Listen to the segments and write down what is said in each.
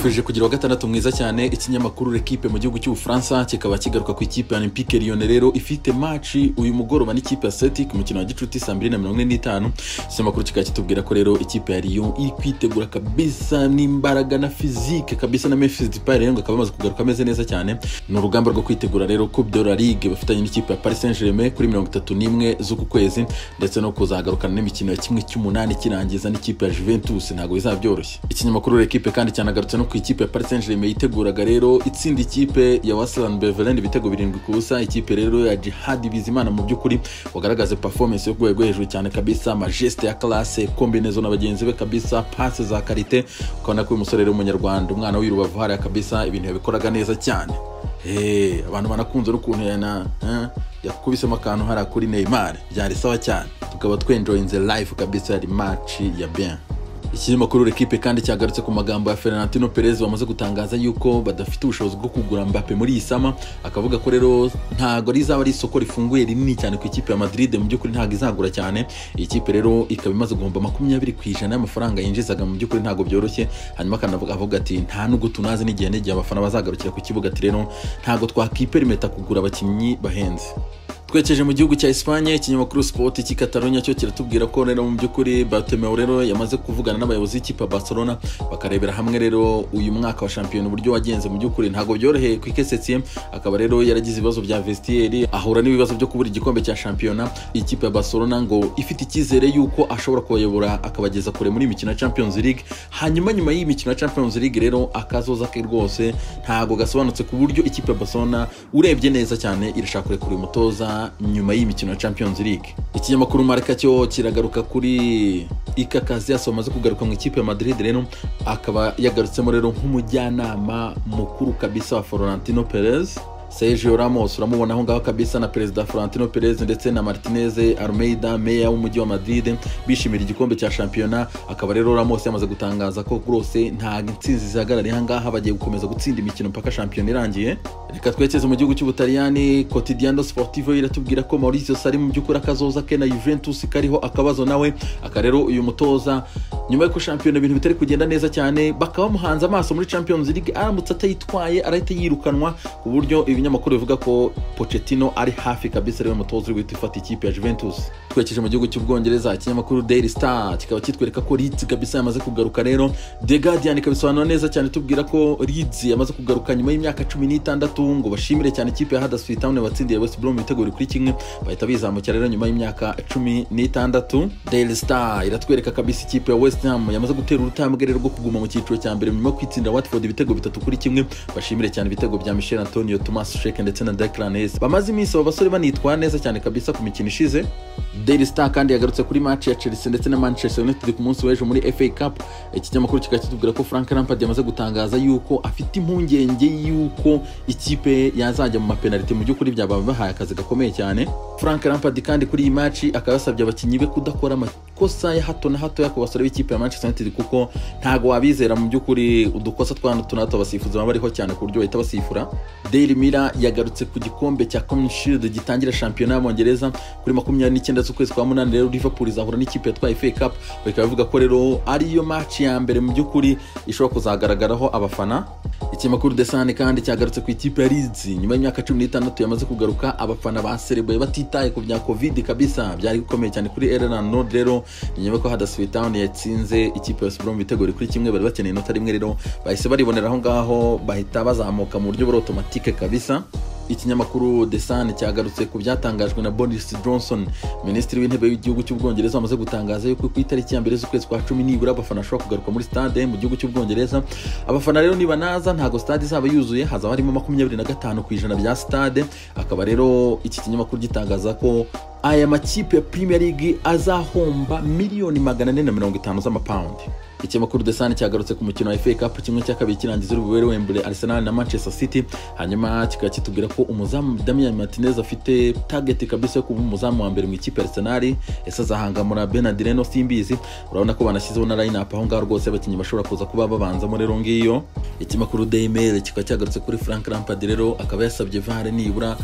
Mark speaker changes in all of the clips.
Speaker 1: Mbifurije kugira wa gatandatu mwiza cyane. Ikinyamakuru L'Equipe mu gihugu cy'Ubufaransa kikaba kigaruka ku ikipe ya Olympique Lyon rero ifite match uyu mugoroba n'ikipe ya Celtic, umukino wa gicuti saa 2:45. Ikinyamakuru kikaba kitubwira ko rero ikipe ya Lyon iri kwitegura kabisa n'imbaraga na physique kabisa, na Memphis Depay rero ngo akaba amaze kugaruka ameze neza cyane. Ni urugamba rwo kwitegura rero Coupe de la Ligue bafitanye n'ikipe ya Paris Saint-Germain kuri 31 z'uku kwezi, ndetse no kuzagarukana n'imikino ya 1/8 kirangiza n'ikipe ya Juventus. Ntabwo bizaba byoroshye. Ikinyamakuru L'Equipe kandi cyanagarutse no ku ikipe ya Paris Saint-Germain yiteguraga rero itsinda ikipe ya Waasland Beveren ibitego 7-0. Ikipe rero ya Djihad Bizimana mu by'ukuri wagaragaze performance yo ku rwego hejuru cyane kabisa, majeste ya classe, combinaison na bagenzi be kabisa, passe za qualité. Ukabona ko uyu musore rero w'umunyarwanda, umwana w'i Rubavu hariya kabisa, ibintu yabikoraga neza cyane. Abantu banakunze n'ukuntu yana yakubisemo akantu hariya kuri Neymar, byari sawa cyane. Tukaba twenjoyinze life kabisa, yari match ya bien. Ikinyamakuru L'Equipe kandi cyagarutse ku magambo ya Florentino Perez wamaze gutangaza yuko badafite ubushobozi bwo kugura Mbappe muri iyi summer, akavuga ko rero ntago rizaba ari isoko rifunguye rinini cyane ku ikipe ya Madrid. Mu by'ukuri ntago izagura cyane. Iyi kipe rero ikaba imaze guhomba 20% y'amafaranga yinjizaga, mu by'ukuri ntago byoroshye. Hanyuma akanavuga avuga ati nta nubwo tunazi n'igihe n'igihe abafana bazagarukira ku kibuga, ati rero ntago twakiperimeta kugura abakinnyi bahenze. Twerekeje mu gihugu cya Espagne, ikinyamakuru Sport cy'i Catalonia cyo kiratubwira ko rero mu by'ukuri Bartomeu rero yamaze kuvugana n'abayobozi b'ikipe ya Barcelona, bakarebera hamwe rero uyu mwaka wa shampiyona uburyo wagenze. Mu by'ukuri ntabwo byoroheye Quique Setien, akaba rero yaragize ibibazo bya vestiaire, ahura n'ibibazo byo kubura igikombe cya shampiyona. Ikipe ya Barcelona ngo ifite icyizere yuko ashobora kubayobora akabageza kure muri imikino ya Champions League. Hanyuma nyuma y'iyi mikino ya Champions League rero akazoza ke rwose ntago gasobanutse, ku buryo ikipe ya Barcelona urebye neza cyane irashaka kurekura uyu mutoza nyuma y'imikino ya Champions League. Ikinyamakuru Marca cyo kiragaruka kuri Iker Casillas wamaze kugaruka mu ikipe ya Madrid, rero akaba yagarutsemo rero nk'umujyanama mukuru kabisa wa Florentino Perez. Sergio Ramos uramubona aho ngaho kabisa na Perezida Florentino Perez ndetse na Martinez Almeida, meya w'umujyi wa Madrid, bishimira igikombe cya shampiyona. Akaba rero Ramos yamaze gutangaza ko rwose nta intsinzi zihagarariye aha ngaha, bagiye gukomeza gutsinda imikino mpaka shampiyona irangiye. Reka twekeze mu gihugu cy'Ubutaliyani. Quotidiano Sportivo iratubwira ko Maurizio Sarri mu by'ukuri akazoza ke na Juventus kariho akabazo nawe. Aka rero uyu mutoza nyuma y'uko shampiyona ibintu bitari kugenda neza cyane, bakaba bamuhanze amaso muri Champions League, aramutse atayitwaye arahita yirukanwa, ku buryo ibinyamakuru bivuga ko Pochettino ari hafi kabisa, ariwe mutoza uri guhita ufata ikipe ya Juventus. Twerekeje mu gihugu cy'Ubwongereza, ikinyamakuru Daily Star kikaba kitwereka ko Leeds kabisa yamaze kugaruka rero. The Guardian ikabisobanura neza cyane tubwira ko Leeds yamaze kugaruka nyuma y'imyaka 16, ngo bashimire cyane ikipe ya Huddersfield Town batsindiye West Brom ibitego 2-1, bahita bizamukira rero nyuma y'imyaka 16. Daily Star iratwereka kabisa ikipe ya West Ham yamaze gutera urutambwe rero rwo kuguma mu cyiciro cya mbere nyuma yo kwitsinda Watford ibitego 3-1. Bashimire cyane ibitego bya Michel Antonio, Thomas Soucek ndetse na Declan Rice. Bamaze iminsi abo basore banitwara neza cyane kabisa ku mikino ishize. Daily Star kandi yagarutse kuri match ya Chelsea ndetse na Manchester United ku munsi w'ejo muri FA Cup. Ikinyamakuru kikaba kitubwira ko Frank Lampard yamaze gutangaza yuko afite impungenge yuko ikipe yazajya mu mapenaliti. Mu by'ukuri byaba bahaye akazi gakomeye cyane Frank Lampard. Kandi kuri iyi match akaba yasabye abakinnyi be kudakora amakosa ya hato na hato ku basore b'ikipe ya Manchester United, kuko ntago wabizera mu by'ukuri, udukosa twa hato na hato abasifuzi baba bariho cyane ku buryo bahita basifura. Daily Mirror yagarutse ku gikombe cya Community Shield gitangira shampiyona y'Abongereza kuri 29 z'ukwezi kwa munani. Rero Liverpool izahura n'ikipe yatwaye FA Cup, bakaba bavuga ko rero ariyo match ya mbere mu by'ukuri ishobora kuzagaragaraho abafana. Ikinyamakuru The Sun kandi cyagarutse ku ikipe ya Leeds nyuma y'imyaka 16 yamaze kugaruka, abafana baserebuye batitaye ku bya Covid kabisa, byari bikomeye cyane kuri Elland Road. Rero ni nyuma ko Huddersfield Town yatsinze ikipe ya West Brom ibitego 2-1, bari bakeneye inota rimwe, rero bahise baribonera aho ngaho, bahita bazamuka mu buryo buri automatique kabisa. Ikinyamakuru The Sun cyagarutse ku byatangajwe na Boris Johnson, minisitiri w'intebe w'igihugu cy'Ubwongereza, wamaze gutangaza yuko ku itariki ya 1 z'ukwezi kwa 10 nibura abafana bashobora kugaruka muri stade mu gihugu cy'Ubwongereza. Abafana rero niba naza ntago stade izaba yuzuye, hazaba harimo 25% bya stade. Akaba rero iki kinyamakuru gitangaza ko aya makipe ya Premier League azahomba miliyoni 450 z'amapawundi. Ikinyamakuru The Sun cyagarutse ku mukino wa FA Cup 1/2 kirangiza uri bubere Wembley, Arsenal na Manchester City. Hanyuma kikaba kitubwira ko umuzamu Damian Martinez afite target kabisa yo kuba umuzamu wa mbere mu ikipe ya Arsenal. Ese azahangamura Bernard Leno? Simbizi. Urabona ko banashyizeho na line up aho ngaho rwose, abakinnyi bashobora kuza kuba babanzamo rero ngiyo. Ikinyamakuru Daily Mail kikaba cyagarutse kuri Frank Lampard, rero akaba yasabye VAR nibura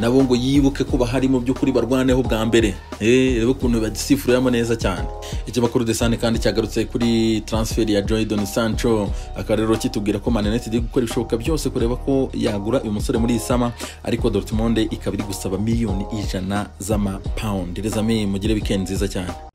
Speaker 1: Nabo ngo yibuke ko bahari mu by'ukuri, barwaneho bwa mbere. Reba ukuntu bagisifuriyamo neza cyane. Ikinyamakuru The Sun kandi cyagarutse kuri transfer ya Jadon Sancho, akaba rero kitubwira ko Man United iri gukora ibishoboka byose kureba ko yagura uyu musore muri iyi summer, ariko Dortmund ikaba iri gusaba 100 miliyoni z'amapawundi. Les amis, mugire weekend nziza cyane.